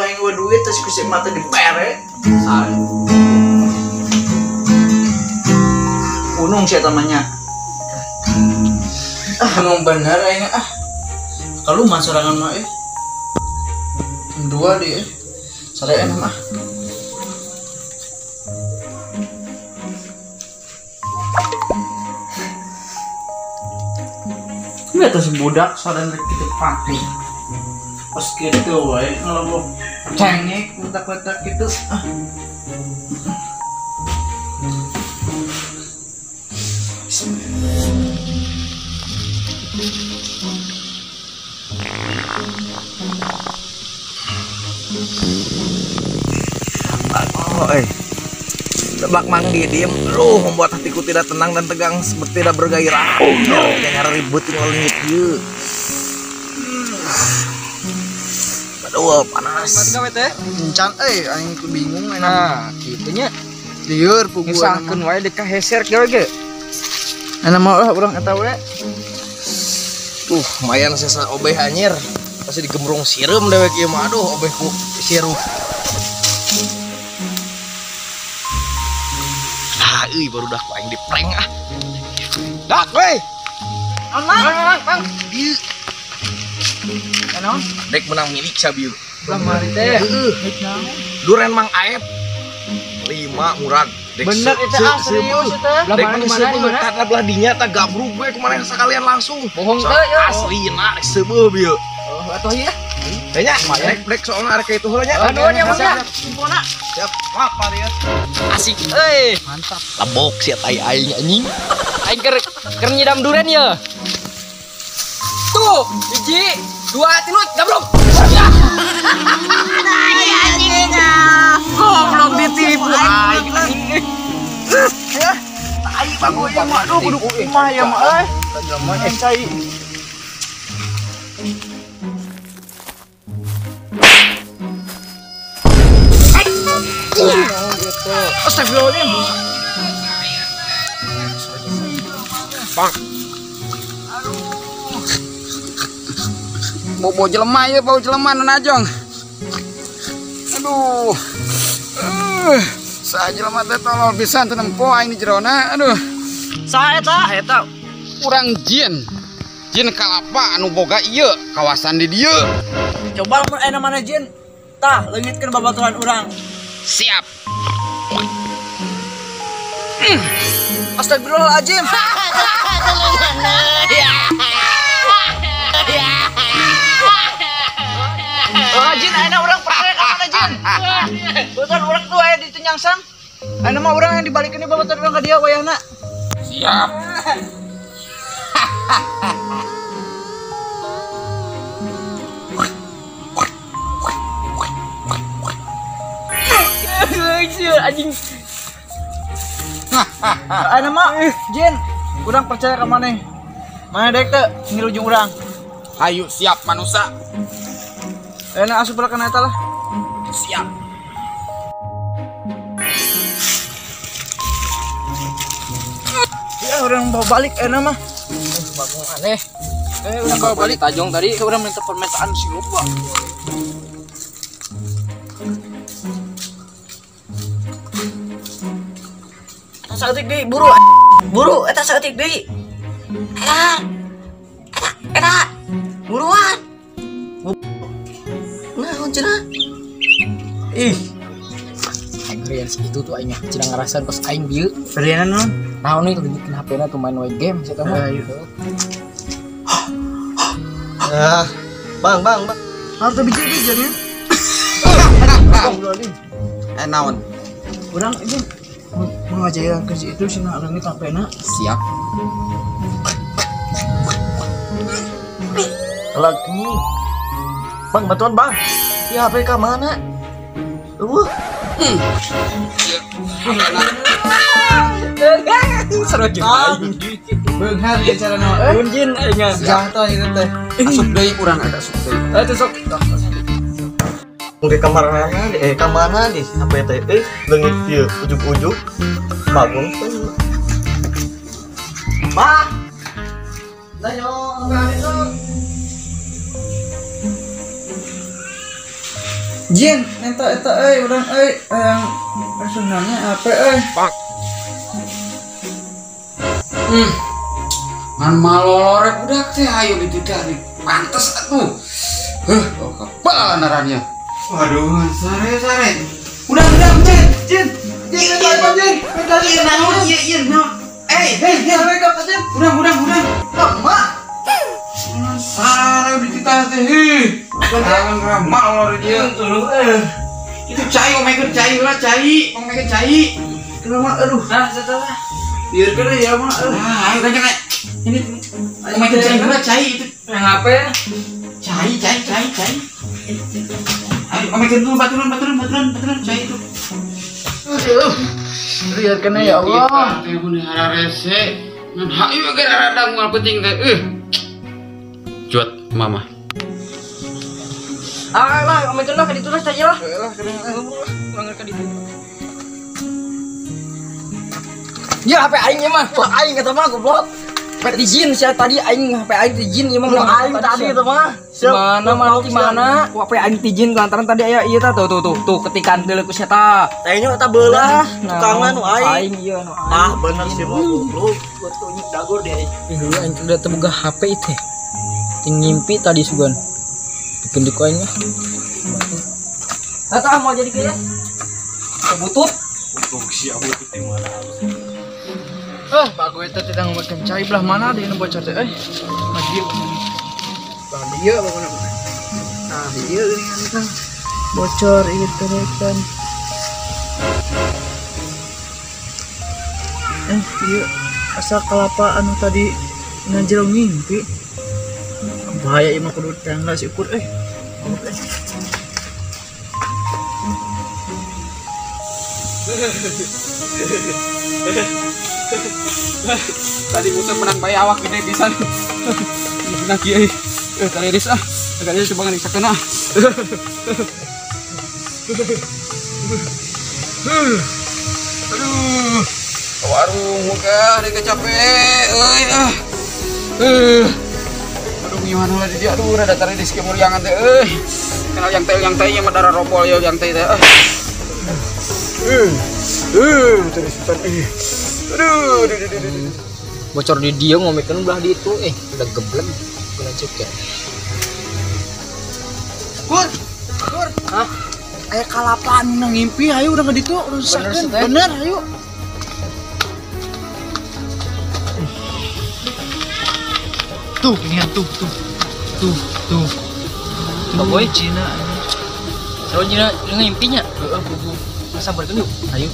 aing eueuh duit terus ku si emak teh dibere. Sare. Unung sih eta mah nya. Ah, emang bener aing ah. Kalau mah sorangan mah eh. Dua deh. Sarean mah. Nggak tahu budak soalnya gitu pati. Pas gitu wae ngelobok cengek letak-letak gitu. Ah. Oh, Tebak Mang diem, lu membuat hatiku tidak tenang dan tegang seperti tidak bergairah. Oh no, jangan ribut ngelengit yuk. Aduh, panas. Encan aing tuh bingung enak. Nah, kitunya lieur puguh ngesahkeun wae dek kaheser gawe ge. Enak mah lah urang eta we. Lumayan sesa obeh anjir. Pasti digemrung sireum dewek ieu mah. Aduh, obeh ku sirup. Ah, euy baru dah ku aing di prank ah. Dak we. Aman, Mang, mang. Ieu naon? Dek menang milik sabieu. Lamari teh. Heeh. Duren Mang Aep 5 murag. Dek Bener itu ah serius itu. Dek mana mana karena belah dinya tah gabrug we kumaha sekalian langsung. Bohong teh ya. Aslina rek seubeuh bieu. Oh, atuh ieu. Kayaknya rek soalna arek ka itu heula nya. Nuhun ya, Mang ya. Infona. Siap. Lapar ya. Asik euy. Mantap. Lebok sia tai aing anjing. Aing keur nyidam duren ye. Tuh, 1, 2, 3, gabrug. Goblok ditipu aing. Ya. Tai bagus ya mah. Aduh kudu kumaha ya mah euy. Jelema cai. Astagfirullahaladzim. Bang. Bau jelema ya, bau jelema nu najong. Aduh. Saha jelema teh tolol pisan teu nempo aing di jerona. Aduh. Saha eta? Eta urang jin. Jin kalapa anu boga ieu kawasan di dieu. Coba lamun aya mana jin? Tah, leungitkeun babaturan urang. Siap. Astagfirullahaladzim. Oh, jin, ayeuna urang percaya ka mana jin? Babaturan urang tuh aya di Tunyangsang. Ayeuna mah urang yang dibalikeun babaturan urang ka dia wayahna. Siap. Anjing. Ayeuna mah jin, urang percaya ka maneh. Maneh dek teu ngilu jeung urang. Hayu siap manusia. Ayeuna asup kana eta lah. Siap. Ya urang bawa balik ayeuna mah. Bagong aneh. Urang bawa balik tajong tadi. Urang minta permintaan si lupa. Saeutik deui, buru. Buru eta saeutik deui. Eta. Eta, eta. Buruan. Naon cenah? Ih. Aing si itu tuh aing cenah ngarasan pas aing bieu. Beriana naon? Naon nih leungitkeun HP-na tuh main wae game sia mah. Ayo. Ah, bang, bang, bang. Harus biji-biji jadinya. Naon? Urang ini mengajak ke itu sih nak leungit HP-na. Siap. Lagi. Bang, bantuan bang. Ya HP ka mana? Seru juga. Beunghar ieu carana. Jin aing. Jatuh ieu teh. Asup deui urang eta asup deui. Atuh sok. Mungkin kamar mana di kamar mana di HP teh leungit ieu ujug-ujug. Bagong teh. Bah. Dah yo, itu. Jin, eta eta euy urang euy hayang sebenarnya HP euy. Pak. Ngan malolorek budak teh ayo dititah nih. Pantes atuh. Heuh, oh kepala narannya. Waduh, sare-sare. Udah, Jin, Jin. Jin, minta Jin. Minta Jin naon ieu ieu naon. Eh, hei, Jin. Udah. Mak. Sare dititah teh. Heuh. Jangan malolorek dia. Itu cai omekeun cai lah cai, omekeun cai. Kenapa aduh. Nah, setelah. Biarkan ya mak. Ah, ayo kanjeng. Ini omekeun cai lah cai itu. Yang apa ya? Cai. Ayo omekeun dulu baturan cai itu. Aduh. Biarkan ya Allah. Teh mun hararese. Ngan hayu ge radang moal penting teh. Cuat mama. Ah lah, omekeun lah ka ditu lah cai lah. Lah, kurang ka ditu. Ya HP aing ieu mah, wah aing eta mah goblok. HP dijin sia tadi aing HP aing dijin ieu mah aing tadi itu mah. Mana mana di mana? Wah HP aing dijin lantaran tadi aya ieu tah tuh tuh tuh tuh ketikan deuleu ku sia tah. Tanya eta beulah tukangan nu aing. Aing ieu nu aing. Ah bener sih mah goblok. Goblok dagor deh. Ih aing udah teu boga HP teh. Ting ngimpi tadi sugan. Bikin di ku aing mah. Atah mau jadi kieu. Butut. Goblok sia butut di mana? Ah, bagus itu tidak ngomongin cai belah mana dia bocor teh euy. Maju. Belah dieu pokona. Nah, dieu ini kan bocor ieu teh kan. Ieu asa kelapa anu tadi ngajero ngimpi. Bahaya ieu mah kudu tangga si ukur euy. Tadi musuh menang bae awak gede pisan. Nah kieu tadi ris ah. Tadi coba ngan sakena. Aduh. Warung muka deui capek euy ah. Aduh gimana lah di dia aduh rada tadi di muriangan teh euy. Kenal yang teh nya mah darah ropol ya yang teh teh. Terus aduh, aduh. Bocor di dia ngomekeun belah di itu udah geblek kena cek ya. Kur. Hah? Aya kalapaan nang ngimpi ayo udah ka ditu rusakkeun. Bener ayo. Tuh, ini tuh. Tuh. Tuh boy Cina. Seru Cina ngimpinya. Heeh, bubu. Sabarkeun yuk. Ayo.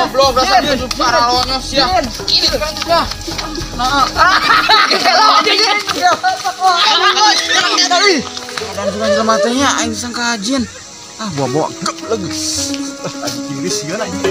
Goblok dasar paralonnya sia. Ini kan sudah. Nah. Dan suka matanya aing sangka jin. Ah bawa-bawa geblek. Anjing geus sieun anjing.